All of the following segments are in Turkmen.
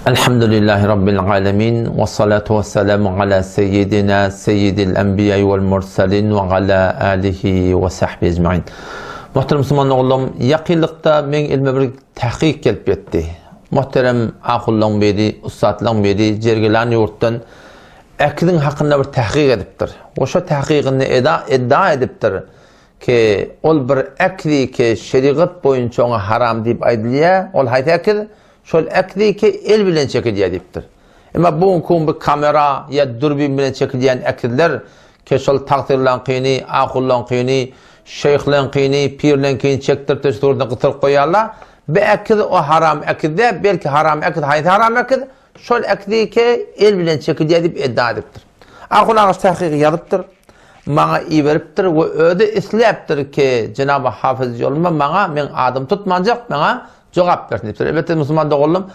Elhamdülillahi Rabbil alemin ve salatu ve selamu ala seyyidina seyyidil enbiya vel mursalin ve ala alihi ve sahbihi ecmain. Muhterem Müslüman oğlum, yakınlıkta men ilme bir tahkik gelip yetti. Muhterem ahullaň biri, ussatlaň biri Jergilan ýurtdan äkiziň hakynda bir tahkik edipdir. We şo tahkiginde eda iddia edipdir ki ol bir äkizi ki şerigat boýunça oňa haram diýip aýdylýar. Ol haýsy äkiz? Şol äkizi ki el bilen çekilýär diýipdir. Emma bu günki gün bu kamera ýa dürbin bilen çekilýän äkizler ki şol tagtyrlaňkyny, ahullaňkyny, şeýhleňkini, pirleňkini çekdirip-de şu gysyryp goýýarlar. Bu äkiz o haram äkiz däl, belki haram äkiz haýsy haram äkiz? Şol äkizike el bilen çekilýär diýip iddia edipdir. Ahun agaç tahkygy ýazypdyr, maňa iberipdir we özi isläpdir ki, Jenaby Hafyz Ýolma maňa meň adymy tutmanjak maňa jogap bersin diýipdir. Elbetde musulman doganlarym,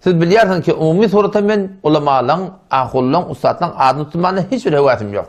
siz bilýärsiňiz ki, umumy suratda men ulamalaryň, ahunlaryň, ussatlaryň adyny tutmana hiç bir höwäsim ýok.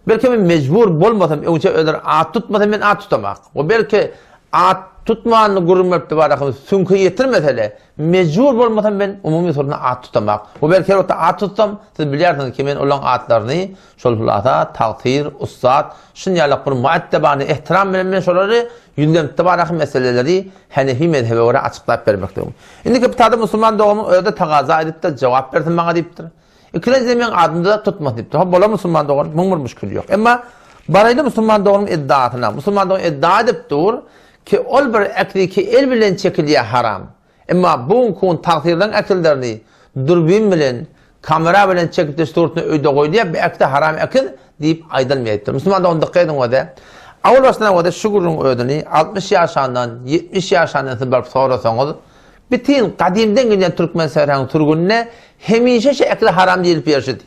Belki men mejbur bolmasam, öňçe özleri at tutmasa men at tutamak. We belki at tutmanyny gürrüň beripdi barakym süňke ýetirmesele, Mejbur bolmasam men umumy surna at tutamak. We belki her wagtda at tutsam, siz bilýärsiňiz ki men olaň atlaryny şol hulasa, tagsyr, ussat, şunýalak bir muaddebany ehtiram bilen men şolary ýüzlenipdi baraky meseleleri Hanefi mezhebe görä açyklap bermekligim. Indiki pitada musulman doganymyň özi-de tagaza edipdir, jogap bersin maňa diýipdir. Ikilenji meň adymda tutmasyn diýipdir. Hop bolar musulman dogan, muň bir müşkili ýok. Emma baraýly musulman doganyň iddiasyna. Musulman dogan iddia edip dur, Ki ol bir äkli ki el bilen çekilýär haram. Emma bu gün tagtyrlaň äkillerini dürbin bilen, kamera bilen çekip de suratny öýde goýulýar, bu äkli haram äkil diýip aýdylmaýapdyr. Musulman dogan dykgat ediň öze. Awal başdan öze şu gürrüň özüni 60 ýaşandan, 70 ýaşandan siz baryp sorasaňyz, bitin gadymdan gelýän türkmen sähräniň sürgünine hemişe şu äkli haram diýilip ýörşüdi.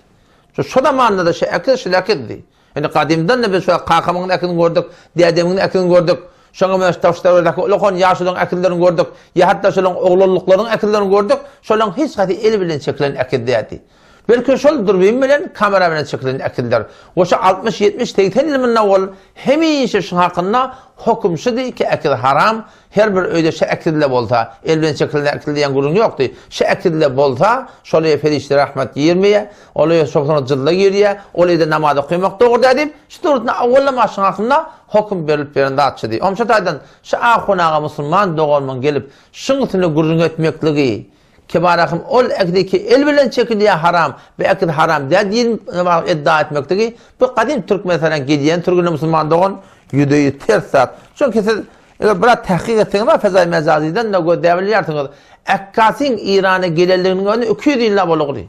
Şu şo zamanda-da şu äkil şul äkildi. Indi gadymdan-da biz şu kakamyň äkini gördük, dädemiň äkini gördük. Şoňa meňzeş daş-töwerekdäki ulakan ýaşularyň äkillerini gördük. Ýa hatda şolaryň oglanlyklarynyň äkillerini gördük. Şolaryň hiç haýsy el bilen çekilen äkil däldi. Belki şol dürbin bilen, kamera bilen çekilen äkildir. We şu 60, 70, 80 ýyl mundan owal hemişe şuň hakynda hokum şudy ki, äkil haram, Her bir öýde şu äkizle bolsa, el bilen çekilen äkizle diýen gürrüň ýokdy. Şu äkizle bolsa, şol öýe perişde rahmet girmeýär, ol öýe şol soňra jylla girýär, ol öýde namaz okamak dogry däl diýip, şu döwrüsinde awwalama şuň hakynda hokum berilip beren zatçydy. Onuň şu taýdan şu ahun aga musulman doganymyň gelip şuň üstünde gürrüň etmekligi, Kibarahym ol äkidi ki el bilen çekilýär haram, bu äkidi haram däl diýip iddia etmekligi, bu gadym Türkmenistana gelýän türgüne musulman dogan ýüzde-ýüz ters zat. Çünki siz Eger biraz tahkyk etseňiz bar Fezaý Mejazydan-da gözläbilýärsiňiz. Ekkasyň Eýrana gelenliginiň özüne 200 ýyllap bolugly.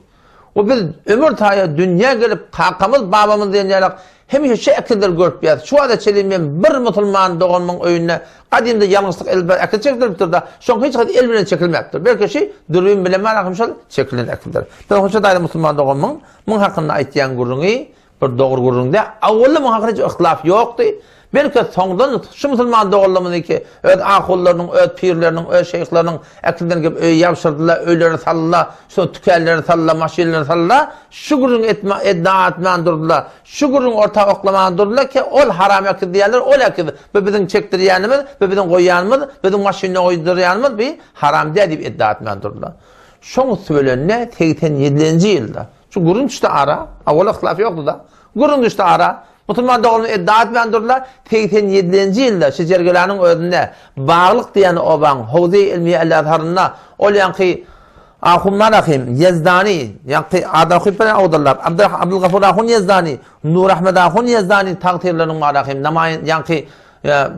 We biz ömür taýa dünýä gelip kakamyz babamyz diýen ýalak hemişe şu ekizleri görüp ýas. Şu wagta çenli men bir musulman doganymyň öýünde gadymda ýalňyşlyk edilip bir ekiz çekdiripdir-de, şoň hiç haýsy el bilen çekilmäpdir. Belki şu dürbin bilen bar şol çekilen ekizler. Ben hoşa daýy musulman doganymyň muň hakynda aýtýan gürrüňi Bir dogry gürrüňde awwalda muň hakynda hiç yhtilaf ýokdy. Belki soňdan şu musulman doganlarymyzyňky öz ahullarynyň, öz pirleriniň, öz şeýhleriniň äkilden gelip öýe ýabşyrdylar, öýlerine saldylar, şo tükenlerini saldylar, maşynlaryny saldylar. Şu gürrüňi etme, edna etmän durdular. Şu gürrüňi orta oklaman durdular ki, ol haram äkiz diýýärler, ol äkiz. Bu biziň çekdirýänimiz, bu biziň goýýanymyz, biziň maşynda goýdurýanymyz bi haram däl diýip edna etmän durdular. Şoň üsti bilen 87-nji ýylda Şu gürrüň düşdi ara. Awal yhtilaf ýokdy-da. Gürrüň düşdi ara. Musulman doganlar iddia etmän durdular. 87-nji ýylda Şejergelanyň özünde Baglyk diýen obaň Howze-i Ilmiýe El-Azharynda ol ýaňky Ahun Marahim Ýezdani, ýaňky ady okyp beren Abdylla, Abdylgafur Ahun Ýezdani, Nurahmet Ahun Ýezdani tagtyrlarynyň Marahim namaýyn ýaňky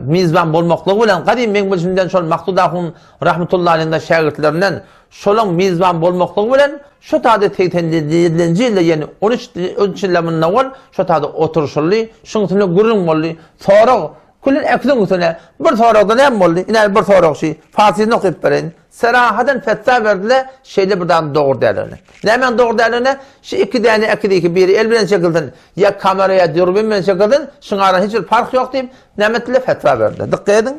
mizban bolmaklygy bilen gadym meň bilşimden şol Maksud Ahun rahmetullahi aleyhiň şägirtlerinden Şolaň mizban bolmaklygy bilen şo taýda 87-nji ýylda ýene 13 13 ýyl mundan owal şo taýda oturyşyldy, şuň üstünde gürrüň boldy. Sorag, küllen äkliň üstüne bir soragda näme boldy? Ine bir sorag şi, farsyny okyp bereýin. Serahadan fetwa berdiler, şeýle bir zadyň dogry däldigini. Nämäň dogry däldigini? Şu iki däne äkidiki biri el bilen çekilsin, ýa kamera ýa dürbin bilen çekilsin, şuň arasynda hiç bir parh ýok diýip, näme etdiler? Fetwa berdiler. Dykgat ediň.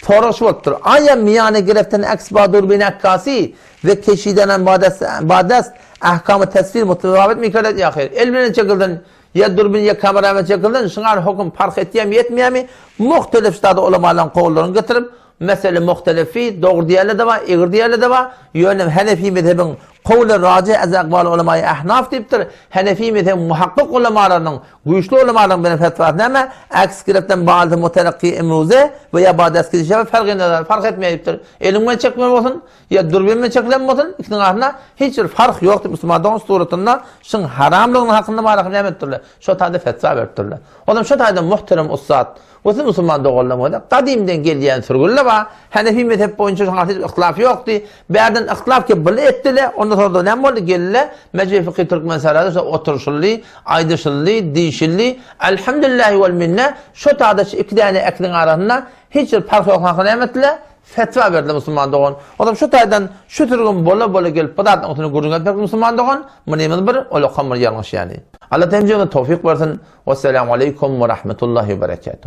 Sorag şu bolupdyr. Aýa miýany gireften aks ba durbin akkasy we keşidenen ba dest ahkamy teswir mutazabit mikerdet ýa haýr. El bilen çekilsin, ýa durbin ýa kamera bilen çekilsin, şuňa höküm parh etýämi etmeýämi? Muhtelif ştada ulamalaryň kowllaryny getirip, mesele muhtelifi, dogry diýenler-de bar, egri diýenler-de bar. Ýöne Hanefi mezhebiň. Kowly rajih ez akwaly ulemaýy ahnaf diýipdir. Hanefi mezhebiň muhakkyk ulemalarynyň, güýçli ulemalaryň beren fetwasy näme? Aks gireften ba'alti mutelakki emruze we ýa ba dest gidişe fark edmez, fark etmeýär diýipdir. Eliň bilen çekme bolsun, ýa dürbin bilen çekilen bolsun, ikisiniň arasynda hiç bir fark ýok diýip musulman dogan suratynda şuň haramlygynyň hakynda baraka näme etdirler? Şo taýda fetwa beripdirler. Olam şo taýda muhterem ussat we siz musulman doganlarym bolsa gadymdan gelýän sürgünle bar. Hanefi mezhep boýunça şoňa hiç yhtilaf ýokdy. Bärden yhtilaf ki bil etdile, ondan soň da näme boldy? Geldi Mejlis Fıkhi Türkmenistanda şo oturyşyldy, aýdyşyldy, diýşildi. Elhamdülillahi wal minne şo taýda şu iki däne ekiniň arasynda hiç bir parh ýok hakynda näme etdiler? Fetwa berdiler musulman dogan. Olam şu taýdan şu sürgün bola bola gelip bu zadyň üstüne gürrüň etmek musulman dogan, munymyz bir, olakam bir ýalňyş ýaly. Allah hemjemize towfyk bersin. Wesselamu aleýkum we rahmetullahi we berekatuh.